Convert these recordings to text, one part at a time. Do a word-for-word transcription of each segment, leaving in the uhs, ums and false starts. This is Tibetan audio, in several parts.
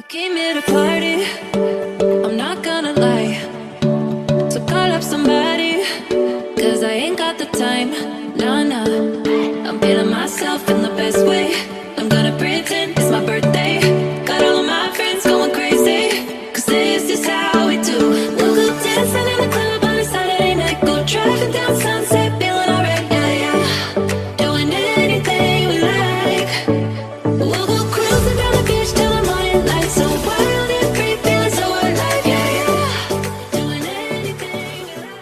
Came here to party, I'm not gonna lie. So call up somebody, cause I ain't got the time. Nah, nah, I'm feeling myself in the best way. I'm gonna pretend it's my birthday. Got all of my friends going crazy, cause this is how we do. We'll go dancing in the club on a Saturday night. Go driving down Sunset, feeling alright, yeah, yeah. Doing anything we like. We'll go cruising down the beach till the morning light. So wild and free, feeling so alive, yeah, yeah. Doing anything we like.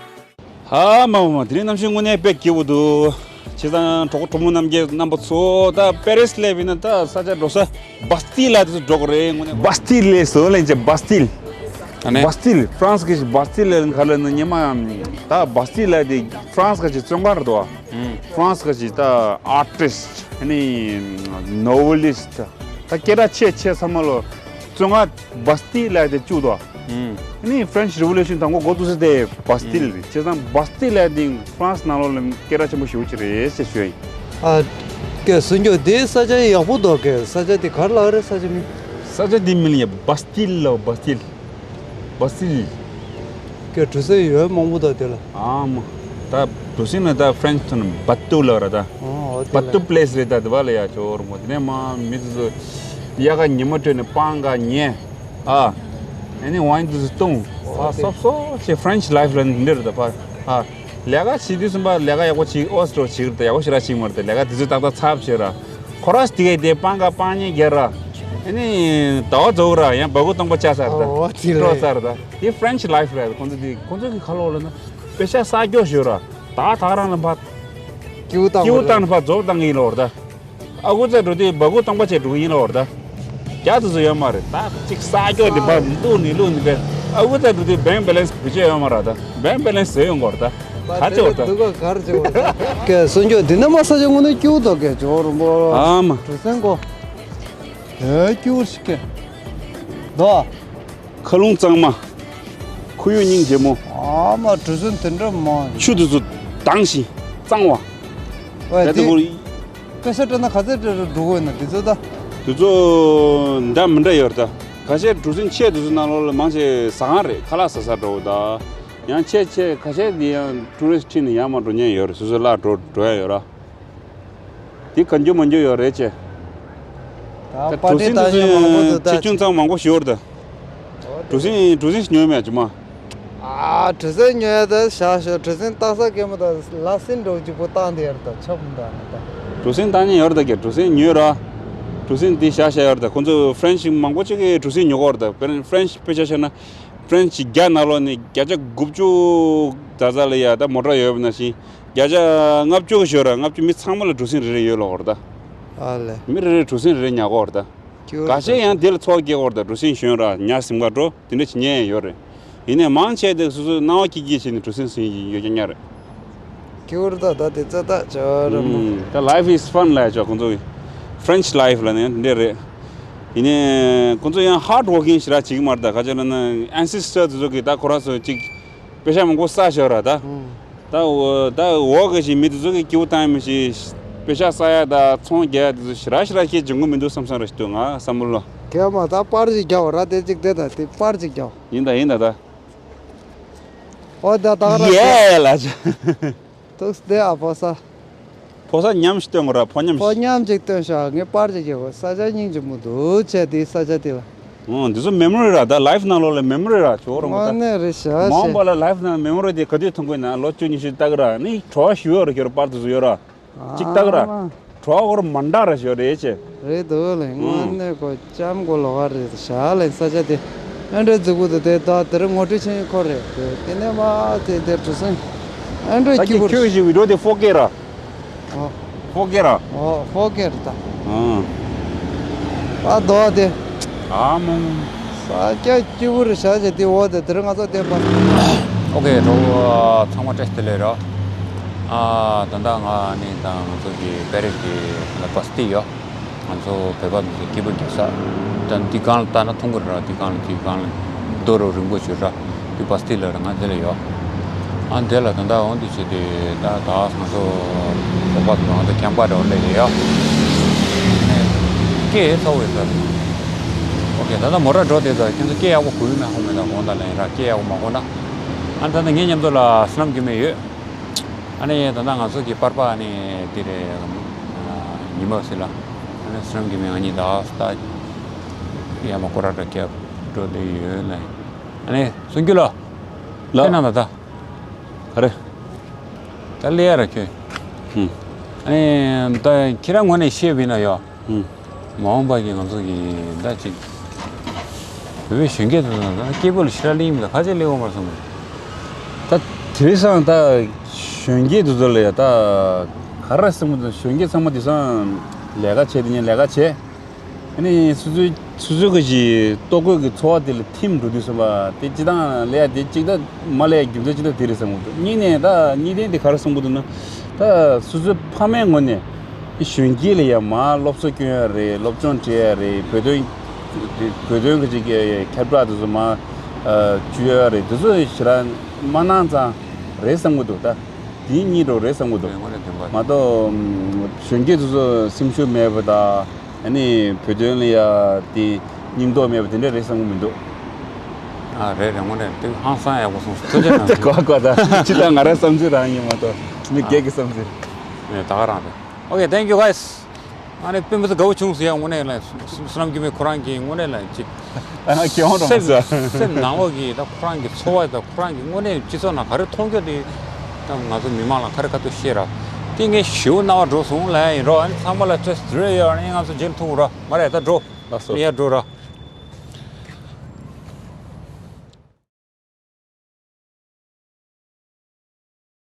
ཧ་མ་མ་མ། དེ་རིང་གནམ་གཤིས་དངོས་གནས་དཔེ་སྐྱིད་པོ་འདུག་བྱས་ཙང་གྲོགས་གྲོགས་མོ་རྣམས་ཀྱི་རྣམ་པ་ཚོ། ད་པེ་རིས་སླེབས་ཡིན་ན་ད་ས་ཆ་འགྲོ་ས་བཱ་སི་ཏིལ་ལ་དེ་ཚོ་འགྲོ་དགོས་རེད། དངོས་གནས་བཱ་སི་ཏིལ་ལས་བཟོ་ལེན་བྱས་བཱ་སི་ཏིལ། ཨ་ནི། བཱ་སི་ཏིལ། ཧྥ་རན་སི་སྐད་ཞིག་བཱ་སི་ཏིལ་ལ་ག་ལ་ན་ཉི་མ་ད་བཱ་སི་ཏིལ་ལ་དེ་ཧྥ་རན་སི་སྐད་ཀྱི་བཙོན་ཁང་རེད་དོ། ཧྥ་རན་སི་སྐད་ཀྱི་ད་ཨར་ཊིསི་ཊི། ཨ་ནི་ནོ་ཝེ་ལི་སི་ཊི། ད་སྐད་གྲགས་ཆེ་ཆེ་ཚང་མ་ལོ་བཙོན་ཁང་བཱ་སི་ཏིལ་ལ་དེ་བཅུག་དོ། ཨ་ནི་ཧྥ་རན་ཆི་རི་ཝོ་ལུ་ཤན་དང་པོ་འགོ་བཙུགས་ས་དེ་བཱ་སི་ཏིལ་རེད། བྱས་ཙང་བཱ་སི་ཏིལ་ལ་དེ་ཧྥ་རན་སི་ནང་ལོགས་ལ་སྐད་གྲགས་ཆེན་པོ་ཞེ་པོ་ཅིག་རེད་ཟེར་ཞུ་ཡ་ཡིན། ཨ། ཀྱེ་སུན་ཀྱོ་དེ་ས་ཆ་ཡག་པོ་འདུག་ཀྱེ་ས་ཆ་དེ་ག་རེ་ལབ་རེད། ས་ཆ་མིང་། ས་ཆ་དེ་མིང་ཡ་བཱ་སི་ཏིལ་ལ་བཱ་སི་ཏིལ། བཱ་སི་ཏིལ། ཀྱེ་གྲུ་གཟིངས་ཡོད་མང་པོ་འདུག་དེ་ལ། ཨ་མ། ད་གྲུ་གཟིངས་ལ་ད་ཧྥ་རན་ཆི་ཐོག་ནས་བཱ་ཏུ་ལབ་ར་ད། ཨོ་དེ་ལ། བཱ་ཏུ་པི་ལེ་སི་རེད་ད། དེ་བ་ལ་ཡ་ཆོ་རུ་མོ། དེ་ནས་མ་མི་དེ་ཚོ་དབྱར་ཁ་ཉི་མ་སྤྲོད་ནས་སྤང་ག་ཉལ། ཨ། ཨ་ནི་ཝའིན་དེ་ཚོ་བཏུང་། ཨ་སོབ་སོབ་ཆེ་ཧྥ་རན་ཆི་ལའིཕ་ལ་འདི་འདྲ་རེད་ད་ཕ། ཨ། ལས་ཀ་བྱེད་དུས་ཙམ་པ་ལས་ཀ་ཡག་པོ་བྱེད། ཨོ་སི་ཊོ་བྱེད་ཀྱི་རེད་ད། ཡག་པོ་ཞེ་དྲག་བྱེད་ཀྱི་མ་རེད་ད། ལས་ཀ་དེ་ཚོ་ཏག་ཏག་ཚར་བྱེད་ར། ཁོ་ར་སི་དེ་གའི་དེ་སྤང་ག་སྤང་ཉལ་རྒྱག་ར། ཨ་ནི་ཟླ་བ་རྫོགས་ར་ཡང་སྦ་ཁུག་སྟོང་པ་ཆགས་ཚར་ད། ཨོ་དེ་རེད། སྤྲོ་ཚར་ད། དེ་ཧྥ་རན་ཆི་ལའིཕ་རེད། ཁོང་ཚོ་དེ་ཁོང་ཚོ་གི་ཁ་ལོ་ལ་ན་པེ་ཤ་ས་སྐྱོ་ཞོ་ར། ད་ད་རང་ལ་ཕ། ཀིའུ་བཏང་ཀིའུ་བ་བཏང་རེད། ནས་ཕ་རྫོགས་བཏང་གི་ཡིན་ལོ་ར་ད། ཨ་ཁུ་ཚ་འགྲོ་དུས་སྦ་ཁུག་སྟོང་པ་བྱས་འགྲོ་གི་ཡིན་ལོ་ར་ད། རྒྱ་དེ་ཚོ་ཡོད་མ་རེད་ད། ཅིག་ས་སྐྱོ་དེ་ཕ་བླུག་ནི་བླུག་ནི་པས། ཨ་ཁུ་ཚ་འགྲོ་དུས་བེང་བེ་ལེན་སི་བུ་ཆེ་ཡོད་མ་ར་ད། བེང་བེ་ལེན་སི་ཟེར་ཡོང་གོ་ར་ད། ག་ཚོད་བར་ད། འདུག་ག་གར་བྱེད་པ། ཀྱེ་སུན་ཀྱོ་འདི་ན་མ་ས་ཆ་དངོས་གནས་སྐྱིད་པོ་འདུག་ཀྱེ་ཇོ་རུ་མོ། ཨ་མ། གྲུ་གཟིངས་གོ། དེ་སྐྱིད་པོ་ཞིག་ཀྱེ། འདུག་མཁའ་རླུང་གཙང་མ། ཁོར་ཡུག་སྙིང་རྗེ་མོ། ཨ་མ་གྲུ་གཟིངས་དེ་འདྲ་མ། ཆུ་དེ་ཚོ་དྭངས་ཤིང་གཙང་བ། ཨོ་དེ་དེ། ཁོར། པེ་ས་སྤྲད་ན་ག་ཚོད་སྤྲད་རུ་འགྲོ་གི་ཡོད་ན་དེ་ཚོ་ད། དེ་ཚོ་འདྲ་མི་འདྲ་ཡོད་རེད་ད། ཁ་ཤས་གྲུ་གཟིངས་ཆེ་དེ་ཚོ་ནང་ལོགས་ལ་མང་ཆེ་ཟ་ཁང་རེད། ཁ་ལག་ཟ་ས་འགྲོ་གི་ད། ཡང་ཆེ་ཆེ་ཁ་ཤས་དེ་ཡང་ཊུ་རི་སི་ཊི་ཁྲིད་ནས་ཡར་མར་འགྲོ་མཁན་ཡོད་རེད། སོ་སོ་ལ་འགྲོ་འགྲོ་ཡ་ཡོད་ར། དེ་ག་འགྱུར་མ་འགྱུར་ཡོད་རེད་ཅེ། ད་ད་པར་ཊི་གྲུ་གཟིངས་བཏང་མཁན་མང་པོ་འདུག་ད། ཆེ་ཆུང་ཚང་མང་པོ་ཞིག་ཡོད་རེད་ད། གྲུ་གཟིངས་གྲུ་གཟིངས་ཉོས་མེད་ཅི་མ། ཨ་གྲུ་གཟིངས་ཉོས་ད་བཞག་ཞོག་གྲུ་གཟིངས་བཏང་ས་སྐྱེ་མོ་ད་ལ་སིན་འགྲོ་གཅིག་པོ་བཏང་དེ་ཡར་ད་ཆོག་མི་འདུག་ཨ་ནི་ད། གྲུ་གཟིངས་བཏང་མཁན་ཡོད་རེད་ད་ཀྱེ། གྲུ་གཟིངས་ཉོས་ར། གྲུ་གཟིངས་དེ་བཞག་བཞག་ཡོད་རེད་ད། ཁོང་ཚོ་ཧྥ་རན་ཆི་མང་པོ་ཅིག་གིས་གྲུ་གཟིངས་ཉོ་གི་ཡོད་རེད་ད། ཧྥ་རན་ཧྥ་རན་ཆི་དཔེ་ཆ་བཞག་ན། ཧྥ་རན་ཆི་རྒྱ་ནང་ལོགས་ནས་བརྒྱ་ཆ་དགུ་བཅུ་ད་ས་ལ་ཡ་ད་མོ་ཊ་ཡོད་པ་ནང་བཞིན། བརྒྱ་ཆ་ལྔ་བཅུ་ཞོར་ལྔ་བཅུ་མི་ཚང་མ་ལ་གྲུ་གཟིངས་རེ་རེ་ཡོད་ལབ་ཀྱི་ཡོད་རེད་ད། ཨ་ལེ། མི་རེ་རེ་གྲུ་གཟིངས་རེ་རེ་ཉར་གྱི་ཡོད་རེད་ད། ཁྱོད་འགའ་ཤས་ཡང་དེ་ལ་ཚོགས་སྐྱེལ་གྱི་ཡོད་རེད་ད། གྲུ་གཟིངས་ཞོན་ར་ཉ་གཟིམ་ག་འགྲོ་དེ་འདྲ་བྱེད་མཁན་ཡང་ཡོད་རེད། ཡིན་ནའི་མང་ཆེ་དེ་སོ་སོའི་སྣང་བ་སྐྱིད་སྐྱིད་བྱས་ནས་གྲུ་གཟིངས་གཟིངས་ཡོད་ཀྱང་ཉར་རེད། ཁྱོད་ད་ད་དེ་རྩ་ཐག་ཆོད་རེད་མོ། ཨུམ། ད་life is fun ལབ་ཡ་ཆོག་ཁོང་ཚོ་གི་French life ལབ་ནས་འདི་འདྲ་རེད། ཡིན་ནའི་ཁོང་ཚོ་ཡང་hard working ཞེ་དྲག་བྱེད་ཀྱི་མ་རེད་ད། ག་ཅི་ལབ་ན་ancestor དེ་ཚོ་གིས་ད་ཁོ་རང་ཚོ་ཅིག་པེ་ཤ་མང་པོ་བསགས་བཞག་ར་ད། ཨུམ། ད་འོ་ད་འོག་གི་ཞིག་མི་དེ་ཚོ་གི་སྐྱིད་པོ་བཏང་ཡ་མི་ཞིག་པེ་ཤ་བསགས་ཡ་ད་ཚོང་རྒྱག་ཡ་དེ་ཚོ་ཞེ་དྲག་ཞེ་དྲག་ཁྱེད་འཇོན་གི་མི་འདུག་བསམ་བསམ་ར་ཞིག་འདུག་ང་བསམ་བློ་ལ། དེ་མ་ད་པར་ཅིག་རྒྱག་འོ་ར། དེ་ཅིག་དེ་ད་དེ་པར་ཅིག་རྒྱག་འོ། ཡིན་ད་ཡིན་ད་ད། འོ་ད་ད་ར་ཡེ་ལ་ཆ། ཐུགས་བདེ་ཨ་ཕོ་ས། ཕོ་ས་མཉམ་ཞིག་སྟོན་དགོས་ར་ཕོ་མཉམ་ཕོ་ཞིག་མཉམ་ཅིག་སྟོན་ཤག་ངས་པར་ཅིག་རྒྱག་དགོས། ས་ཆ་སྙིང་རྗེ་མོ་འདུག་བྱས་དེ་ས་ཆ་དེ་ལ། ཨོ་འདི་ཚོ་memory ར་ད། life ནང་ལོགས་ལ་memory ར་ཆོག་ར་མོ་ད། དངོས་གནས་རེད་ཤག་མ་འོངས་པ་ལ་life ནང་memory དེ་ག་དུས་ཐོན་དགོས་ན་ལོ་བཅུ་ཉི་ཤུ་ལྟ་གི་ར་ནི་བྲོ་བ་ཞུ་ཡོད་ར་ཁྱོད་ར་པར་དེ་ཚོ་ཡོད་ར། ཅིག་ལྟ་གི་ར། ཨ་བྲོ་བ་སྐོར་མ་འདྲ་ར་ཞོ་རེད་ཅེ། རེད་འདུག་ལེ། དངོས་གནས་ཁོ་ལྕམ་གོ་ལོག་ག་རེད་ཤག་ལེ། ས་ཆ་དེ་ཨེ་འདྲ་འཛུགས་གི་འདུག་དེ་ད་དེ་རིང་ངོ་སྤྲོད་ཆེན་ཁོ་རེད། དེ་ནས་མ་དེ་དེ་གྲུ་གཟིངས་ཨེ་འདྲ་ད་སྐྱིད་པོ་ཁྱོད་རེད། ཁྱོད་ཀྱི་video དེ་ཕོ་སྐད་ར། ཨོ། ཕོ་སྐད་ར། ཨོ་ཕོ་སྐད་རེད་ད། ཨ། ཨ་རྡོ་དེ། ཨ་མ། ས་སྐྱ་སྐྱིད་པོ་རེད་ཤག་ཅེ་དེ་འོ་དེ་དེ་རིང་ང་ཚོ་བསྟན་པ། ཨོ་ཁེ་གྲོགས་པོ་ཚང་མ་བཀྲ་ཤིས་བདེ་ལེགས་ར། ཨ་ད་ལྟ་ང་ནི་དང་ང་ཚོ་གི་པེ་རིག་གི་ལ་བ་སི་ཏི་ཡོད། ང་ཚོ་བོད་པ་ཚོ་སྐྱིད་པོ་རྒྱག་ས། ད་འདི་སྒང་ལ་ལྟ་ན་མཐོང་གི་རེད་ར། འདི་སྒང་ལ་འདི་སྒང་ལ་རྡོ་རུ་རིང་པོ་ཞིག་ར། འདི་བ་སི་ཏི་ལ་ར་ང་འདི་ལ་ཡོད། ཨ་འདི་ལ་ད་ལྟ་འོང་འདི་བྱེད་དེ་ད་ད་ང་ཚོ་བོད་པ་ཚོ་ང་ཚོ་ཁྱམས་པ་འདྲ་བོ་སླེབས་ཡོད། སྐད་ཚ་བོ་ཡོད་ས་རེད། ཨོ་ ད་ལྟ་མོ་ཊ་འགྲོ་དེ་ད་ཁྱེད་ཚོ་སྐད་ཡག་པོ་གོ་ཡོད་མེད་ཧ་གོ་མེད། ད་དགོང་དག་ལ་ཡིན་ར་སྐད་ཡག་པོ་མ་གོ་ན། ཨ་ད་ལྟ་ངའི་མཉམ་དུ་ལ་བསོད་ནམས་རྒྱུད་སྨད་ཡོད། ཨ་ནི་ད་ལྟ་ང་ཚོ་གི་པར་པ་ཨ་ནི་དེ་རེད། ཉི་མ་ཟེར་ལ། ཨ་ནི་བསོད་ནམས་རྒྱུད་སྨད་ང་གཉིས་ད་ལྟ་ཡ་མ་སྐོར་ར་འདྲ་བརྒྱབ་འགྲོ་དེ་ཡོད་ལ། ཨ་ནི་སུན་རྒྱུ་ལ། ལ། ཁྱེད་རང་ད་ད། ག་རེ། ད་ལས་ཡ་ར་ཁྱོད། ཨ་ནི་ད་ཁྱེད་རང་ངོས་ནས་བཤད་པ་ཡིན་ན་ཡོ། ཨུ། མ་འོངས་པ་གི་ང་ཚོ་གི་ད་ཅིག་བོད་པའི་གཞོན་སྐྱེས་ཚོ་དང་ད་སྐྱེས་བུ་ལ་ཞེ་དྲག་གླེང་མི་འདུག་ཁ་ཆེ་གླེང་འོང་མ་སོང་། ད་དེང་སང་ད་གཞོན་སྐྱེས་དེ་ཚོ་ལ་ཡ་ད་ག་རེ་བསམ་གི་འདུག་གཞོན་སྐྱེས་ཚང་མ་དེང་སང་ལས་ཀ་བྱས་དེ་ཉིན་ལས་ཀ་བྱས། ཨ་ནི་སོ་སོའི་སོ་སོའི་གི་ཅིག་ལྟོ་གོས་ཀྱི་འཚོ་བ་དེ་ལ་ཐིམ་འགྲོ་དུས་སོང་པ་དེ་སྤྱི་བཏང་ལས་ཡ་དེ་གཅིག་ད་མ་ལས་རྒྱུ་མཚན་གཅིག་ད་དེ་རེད་བསམ་གི་འདུག་གཉིས་ནས་ད་གཉིས་ལྡན་དེ་ག་རེ་བསམ་གི་འདུག་ན། ད་སོ་སོའི་ཕ་མའི་ངོས་ནས། གཞོན་སྐྱེས་ལ་ཡང་མར་སློབ་གསོ་སྐྱོན་ཡ་རེད། སློབ་སྦྱོང་སྤྲད་ཡ་རེད། བོད་དོན་བོད་དོན་གྱི་ཅིག་ཁྱབ་བསྒྲགས་དེ་ཚོ་མར་བཅུག་ཡ་རེད། དེ་ཚོ་ཞེ་དྲག་མ་གནང་ཙང་རེད་བསམ་གྱི་འདུག་ད་དེ་གཉིས་འགྲོ་རེད་བསམ་གྱི་འདུག་དངོས་གནས་བདེན་པ་མ་གཏོགས་གཞོན་སྐྱེས་དེ་ཚོ་སེམས་ཤུགས་མེད་པ་དང་ཨ་ནི་བོད་དོན་ལ་ཡ་དེ་སྙིང་སྟོབས་མེད་པ་དེ་འདྲ་རེད་བསམ་གྱི་མི་འདུག་ཨ་རེད་རེད། དངོས་གནས་དེ་ཧང་སང་ཡག་པོ་གསུངས་སོང་། ཐུགས་རྗེ་གནང་། གོ་གོ་ད་ཅི་ད་ང་རང་བསམ་ཚུལ་རང་ཡིན་མ་གཏོགས་མི་སྒེར་གྱི་བསམ་ཚུལ། ནས་ད་ག་རང་རེད། Okay, thank you guys. ཨ་ནི་སྤེན་པ་ཚོ་དགའ་བོ་བྱུང་སོང་ཡ། དངོས་གནས་ལ་བསོད་ནམས་རྒྱུད་སྨད་ཁོ་རང་གིས་དངོས་གནས་ལ་ཅིག་ད་ང་ཁྱེད་རང་རང་སེམས་ས་སེམས་ནང་ལོགས་ཀྱི་ད་ཁོ་རང་གི་ཚོར་བ་དང་ཁོ་རང་གི་དངོས་གནས་སྤྱི་ཚོགས་ནང་ག་རེ་མཐོང་རྒྱུ་དེ་ད་ང་ཚོ་མི་མང་ལ་ག་རེ་ཁ་ཐུག་བཤད་ར་དེ་ངས་ཞེ་པོ་རྣ་བར་འགྲོ་སོང་ལ་ཡིན་རོགས། ཨ་ནི་ཚང་མ་ལ་བཀྲ་ཤིས་བདེ་ལེགས་ཡོད། ཨ་ནི་ང་ཚོ་རྗེས་ལ་ཐུག་ར་མ་རེད། ད་འགྲོ་ལགས་སོ། ཡ་འགྲོ་ར།